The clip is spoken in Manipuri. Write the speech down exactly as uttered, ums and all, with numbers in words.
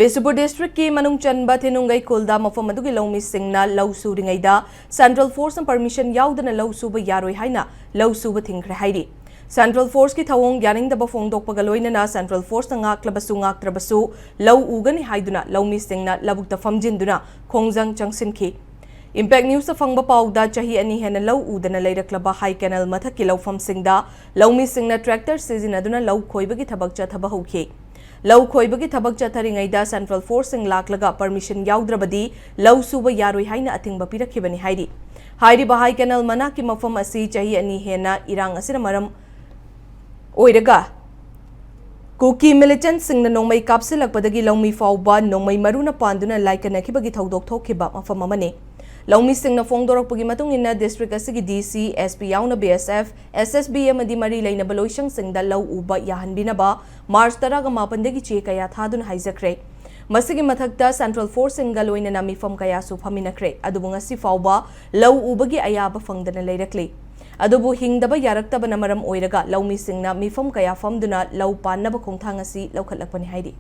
ꯕꯤꯁꯅꯨꯄꯨꯔ ꯗꯤꯁꯇ꯭ꯔꯤꯛꯀꯤ ꯃꯅꯨꯡ ꯆꯟꯕ ꯊꯤꯅꯨꯡꯒꯩ ꯈꯨꯜꯗ ꯃꯐꯝ ꯑꯗꯨꯒꯤ ꯂꯧꯃꯤꯁꯤꯡꯅ ꯂꯧ ꯁꯨꯔꯤꯉꯩꯗ ꯁꯦꯟꯇ꯭ꯔꯦꯜ ꯐꯣꯔꯁꯅ ꯄꯔꯃꯤꯁꯟ ꯌꯥꯎꯗꯅ ꯂꯧ ꯁꯨꯕ ꯌꯥꯔꯣꯏ ꯍꯥꯏꯅ ꯂꯧ ꯁꯨꯕ ꯊꯤꯡꯈ꯭ꯔꯦ ꯍꯥꯏꯔꯤ꯫ ꯁꯦꯟꯇ꯭ꯔꯦꯜ ꯐꯣꯔꯁꯀꯤ ꯊꯧꯑꯣꯡ ꯌꯥꯅꯤꯡꯗꯕ ꯐꯣꯡꯗꯣꯛꯄꯒ ꯂꯣꯏꯅꯅ ꯁꯦꯟꯇ꯭ꯔꯦꯜ ꯐꯣꯔꯁꯅ ꯉꯥꯛꯂꯕꯁꯨ ꯉꯥꯛꯇ꯭ꯔꯕꯁꯨ ꯂꯧ ꯎꯒꯅꯤ ꯍꯥꯏꯗꯨꯅ ꯂꯧꯃꯤꯁꯤꯡꯅ ꯂꯧꯕꯨꯛꯇ ꯐꯝꯖꯤꯟꯗꯨꯅ ꯈꯣꯡꯖꯪ ꯆꯪꯁꯤꯟꯈꯤ꯫ ꯏꯝꯄꯦꯛ ꯅ꯭ꯌꯨꯁꯇ ꯐꯪꯕ ꯄꯥꯎꯗ ꯆꯍꯤ ꯑꯅꯤ ꯍꯦꯟꯅ ꯂꯧ ꯎꯗꯅ ꯂꯩꯔꯛꯂꯕ ꯍꯥꯏ ꯀꯦꯅꯦꯜ ꯃꯊꯛꯀꯤ ꯂꯧꯐꯝꯁꯤꯡꯗ ꯂꯧꯃꯤꯁꯤꯡꯅ ꯇ꯭ꯔꯦꯛꯇꯔ ꯁꯤꯖꯤꯟꯅꯗꯨꯅ ꯂꯧ ꯈꯣꯏꯕꯒꯤ ꯊꯕꯛ ꯆꯠꯊꯕ ꯍꯧꯈꯤ꯫ ꯂꯧ ꯈꯣꯏꯕꯒꯤ ꯊꯕꯛ ꯆꯠꯊꯔꯤꯉꯩꯗ ꯁꯦꯟꯇ꯭ꯔꯦꯜ ꯐꯣꯔꯁꯁꯤꯡ ꯂꯥꯛꯂꯒ ꯄꯔꯃꯤꯁꯟ ꯌꯥꯎꯗ꯭ꯔꯕꯗꯤ ꯂꯧ ꯁꯨꯕ ꯌꯥꯔꯣꯏ ꯍꯥꯏꯅ ꯑꯊꯤꯡꯕ ꯄꯤꯔꯛꯈꯤꯕꯅꯤ ꯍꯥꯏꯔꯤ꯫ ꯍꯥꯏꯔꯤꯕ ꯍꯥꯏ ꯀꯦꯅꯦꯜ ꯃꯅꯥꯛꯀꯤ ꯃꯐꯝ ꯑꯁꯤ ꯆꯍꯤ ꯑꯅꯤ ꯍꯦꯟꯅ ꯏꯔꯥꯡ ꯑꯁꯤꯅ ꯃꯔꯝ ꯑꯣꯏꯔꯒ ꯀꯨꯀꯤ ꯃꯤꯂꯤꯇꯦꯟꯠꯁꯤꯡꯅ ꯅꯣꯡꯃꯩ ꯀꯥꯞꯁꯤꯜꯂꯛꯄꯗꯒꯤ ꯂꯧꯃꯤ ꯐꯥꯎꯕ ꯅꯣꯡꯃꯩ ꯃꯔꯨꯅ ꯄꯥꯟꯗꯨꯅ ꯂꯥꯏꯀꯠꯅꯈꯤꯕꯒꯤ ꯊꯧꯗꯣꯛ ꯊꯣꯛꯈꯤꯕ ꯃꯐꯝ ꯑꯃꯅꯤ꯫ ꯂꯧꯃꯤꯁꯤꯡꯅ ꯐꯣꯡꯗꯣꯔꯛꯄꯒꯤ ꯃꯇꯨꯡ ꯏꯟꯅ ꯗꯤꯁꯇ꯭ꯔꯤꯛ ꯑꯁꯤꯒꯤ ꯗꯤ ꯁꯤ, ꯑꯦꯁ ꯄꯤ ꯌꯥꯎꯅ ꯕꯤ ꯑꯦꯁ ꯑꯦꯐ, ꯑꯦꯁ ꯑꯦꯁ ꯕꯤ ꯑꯃꯗꯤ ꯃꯔꯤ ꯂꯩꯅꯕ ꯂꯣꯏꯁꯪꯁꯤꯡꯗ ꯂꯧ ꯎꯕ ꯌꯥꯍꯟꯕꯤꯅꯕ ꯃꯥꯔꯆ ꯇꯔꯥꯒ ꯃꯥꯄꯟꯗꯒꯤ ꯆꯦ ꯀꯌꯥ ꯊꯥꯗꯨꯅ ꯍꯥꯏꯖꯈ꯭ꯔꯦ꯫ ꯃꯁꯤꯒꯤ ꯃꯊꯛꯇ ꯁꯦꯟꯇ꯭ꯔꯦꯜ ꯐꯣꯔꯁꯁꯤꯡꯒ ꯂꯣꯏꯅꯅ ꯃꯤꯐꯝ ꯀꯌꯥꯁꯨ ꯐꯝꯃꯤꯟꯅꯈ꯭ꯔꯦ, ꯑꯗꯨꯕꯨ ꯉꯁꯤ ꯐꯥꯎꯕ ꯂꯧ ꯎꯕꯒꯤ ꯑꯌꯥꯕ ꯐꯪꯗꯅ ꯂꯩꯔꯛꯂꯤ꯫ ꯑꯗꯨꯕꯨ ꯍꯤꯡꯗꯕ ꯌꯥꯔꯛꯇꯕꯅ ꯃꯔꯝ ꯑꯣꯏꯔꯒ ꯂꯧꯃꯤꯁꯤꯡꯅ ꯃꯤꯐꯝ ꯀꯌꯥ ꯐꯝꯗꯨꯅ ꯂꯧ ꯄꯥꯟꯅꯕ ꯈꯣꯡꯊꯥꯡ ꯑꯁꯤ ꯂꯧꯈꯠꯂꯛꯄꯅꯤ ꯍꯥꯏꯔꯤ꯫